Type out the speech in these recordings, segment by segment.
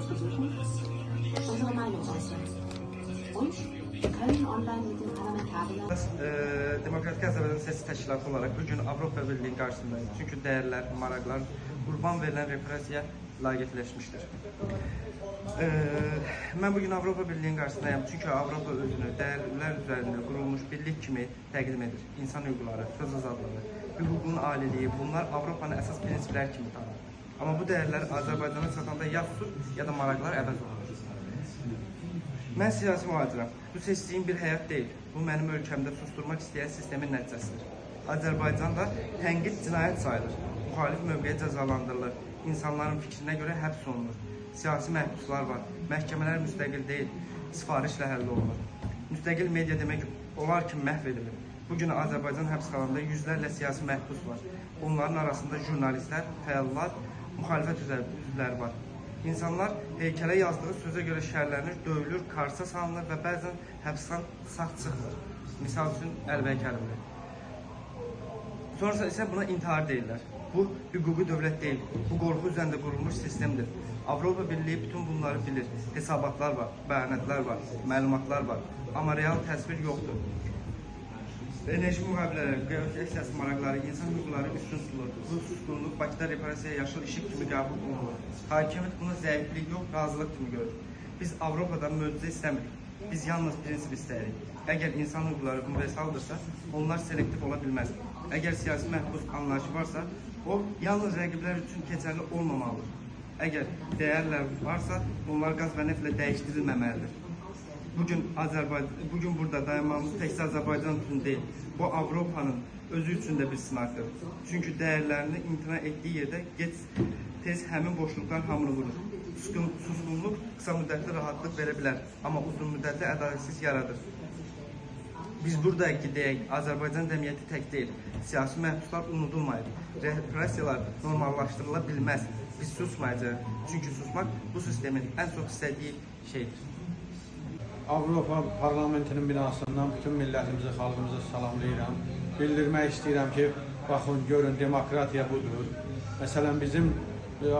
besuchen, unsere Meinung äußern. Und wir können online mit den Parlamentariern... Demokratik Azərbaycan Sesi Təşkilatı olaraq bu gün Avropa Birliyinin qarşısındayız. Çünki dəyərlər, maraqlar, qurban verilən repressiya layiqətləşmişdir. Mən bugün Avropa Birliyinin qarşısındayım. Çünki Avropa özünü dəyərlər üzərində qurulmuş birlik kimi təqdim edir. İnsan hüquqları, söz azadlığı, hüququn aliliyi, bunlar Avropanın əsas prinsipləri kimi tanınır. Amma bu dəyərlər Azərbaycana çatanda ya susur, ya da maraqlar əvəz olunur. Mən siyasi mühacirəm. Bu seçdiyim bir həyat deyil. Bu mənim ölkəmdə susturmaq istəyən sistemin nəticəsidir. Azərbaycanda tənqid cinayət sayılır. Müxalif mövqeyə cəzalandırılır. İnsanların fikrinə görə həbs olunur. Siyasi məhbuslar var. Məhkəmələr müstəqil deyil, sifarişlə həll olunur. Müstəqil media demək olar ki, məhv edilir. Bugün Azərbaycan həbsxanalarında yüzlərlə siyasi məhbus var. Onların arasında jurnalistlər, fəallar, müxalifət üzvləri var. İnsanlar heykələ yazdığı sözə görə şərlənir, döyülür, karsa salınır və bəzən həbsdən sağ çıxmır. Misal üçün Əlbəy Kərimli. Sonrasında isə buna intihar deyirlər. Bu hüquqi dövlət deyil, bu qorxu üzərində qurulmuş sistemdir. Avropa Birliyi bütün bunları bilir. Hesabatlar var, bəyanatlar var, məlumatlar var. Amma real təsvir yoxdur. Enerji müqavilələri, geosiyasi maraqları, insan hüquqları üstün tutulur. Bu susqunluq Bakıda repressiyaya yaşıl işıq kimi qəbul olunur. Hakimiyyət bunu zəiflik yox, razılıq kimi görür. Biz Avropadan möcüzə istəmirik. Biz yalnız prinsip istəyirik. Əgər insan hüquqları universaldırsa, onlar selektiv ola bilməz. Əgər siyasi məhbus anlayışı varsa, o yalnız rəqiblər üçün keçərli olmamalıdır. Əgər dəyərlər varsa, onlar qaz və neftlə dəyişdirilməməlidir. Bugün burada dayanmamız təkcə Azərbaycan üçün deyil, bu Avropanın özü üçün də bir sınaqdır. Çünki dəyərlərini imtina etdiyi yerdə gec tez həmin boşluqlar hamını vurur. Susqunluq qısa müddətli rahatlıq verə bilər, amma uzun müddətli ədalətsizlik yaradır. Biz buradayıq ki, deyək, Azərbaycan cəmiyyəti tək deyil, siyasi məhbuslar unudulmayıb, repressiyalar normallaşdırıla bilməz. Biz susmayacağıq, çünki susmaq bu sistemin ən çox istədiyi şeydir. Avropa Parlamentinin binasından bütün millətimizi, xalqımızı salamlayıram. Bildirmək istəyirəm ki, baxın, görün, demokratiya budur. Məsələn, bizim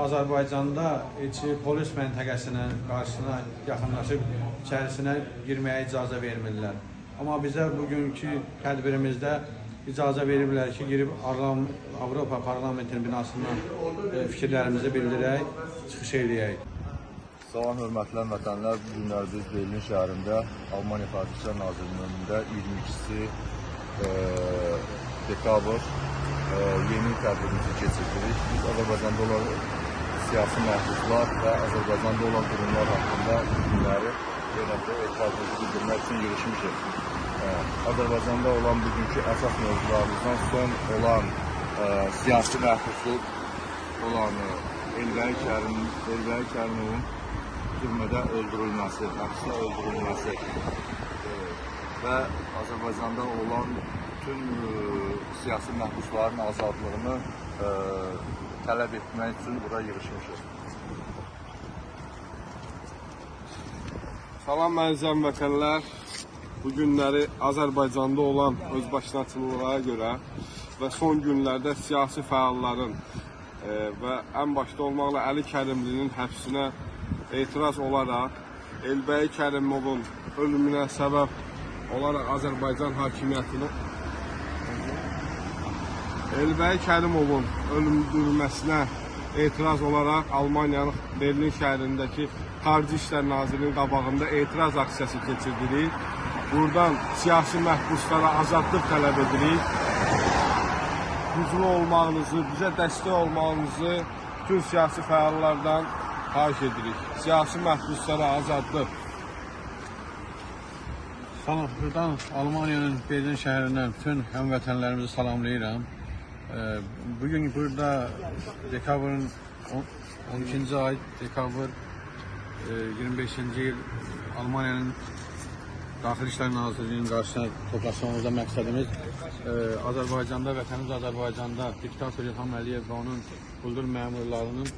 Azərbaycanda heç polis məntəqəsinin qarşısına yaxınlaşıb içərisinə girməyə icazə vermirlər. Amma bizə bugünkü tədbirimizdə icazə veriblər ki, girib Avropa Parlamentinin binasından fikirlərimizi bildirək, çıxış eləyək. Salam hörmətli həmvətənlər, bu günlər biz Berlin şəhərində Almaniya Xarici İşlər Nazirinin önündə 22-si dekabr yeni tədbirimizi keçirdirik. Biz Azərbaycanda olan siyasi məhbuslar və Azərbaycanda olan durumlar haqqında bu günləri yenə də etirazımızı bildirmək üçün yığışmışıq. Azərbaycanda olan bugünkü əsas mövzularımızdan son olan siyasi məhbusluq olan Elbəy Kərimovun türmədə öldürülməsi, həbsdə öldürülməsi və Azərbaycanda olan bütün siyasi məhbusların azadlığını tələb etmək üçün bura yığışmışıq. Salam əziz həmvətənlər. Bu günləri Azərbaycanda olan özbaşınaçılığa görə və son günlərdə siyasi fəalların və ən başda olmaqla Əli Kərimlinin həbsinə etiraz olaraq Elbəy Kərimovun ölümünə səbəb olaraq Azərbaycan hakimiyyətinin Elbəy Kərimovun öldürülməsinə etiraz olaraq Almaniyanın Berlin şəhərindəki Xarici İşlər Nazirinin qabağında etiraz aksiyası keçirdirik. Buradan siyasi məhbuslara azadlıq tələb edirik. Güclü olmağınızı, bizə dəstək olmağınızı bütün siyasi fəallardan xahiş edirik. Siyasi məhbuslara azadlıq. Salam, buradan Almaniyanın Berlin şəhərindən bütün həmvətənlərimizi salamlayıram. Bugün burada dekabrın 12-ci ay, dekabr 25-ci il Almaniyanın Daxili İşlər Nazirliyinin qarşısına toplaşmamızda məqsədimiz Azərbaycanda, vətənimiz Azərbaycanda diktator İlham Əliyev və onun quldur məmurlarının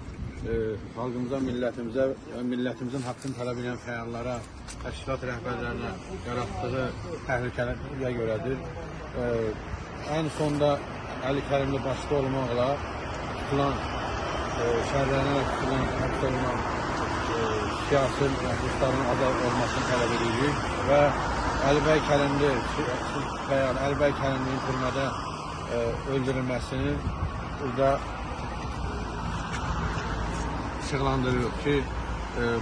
xalqımıza, millətimizə, millətimizin haqqını tələb edən fəallara, təşkilat rəhbərlərinə yaratdığı təhlükəyə görədir. Ən sonda Əli Kərimli başda olmaqla tutulan, şərlənərək tutulan, həbs olunan siyasi məhbusların azad olmasını tələb edirik və Əlibəy Kərimli, fəal Əlibəy Kərimlinin türmədə öldürülməsini burada işıqlandırırıq ki,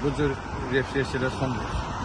bu cür repressiyalara son versin.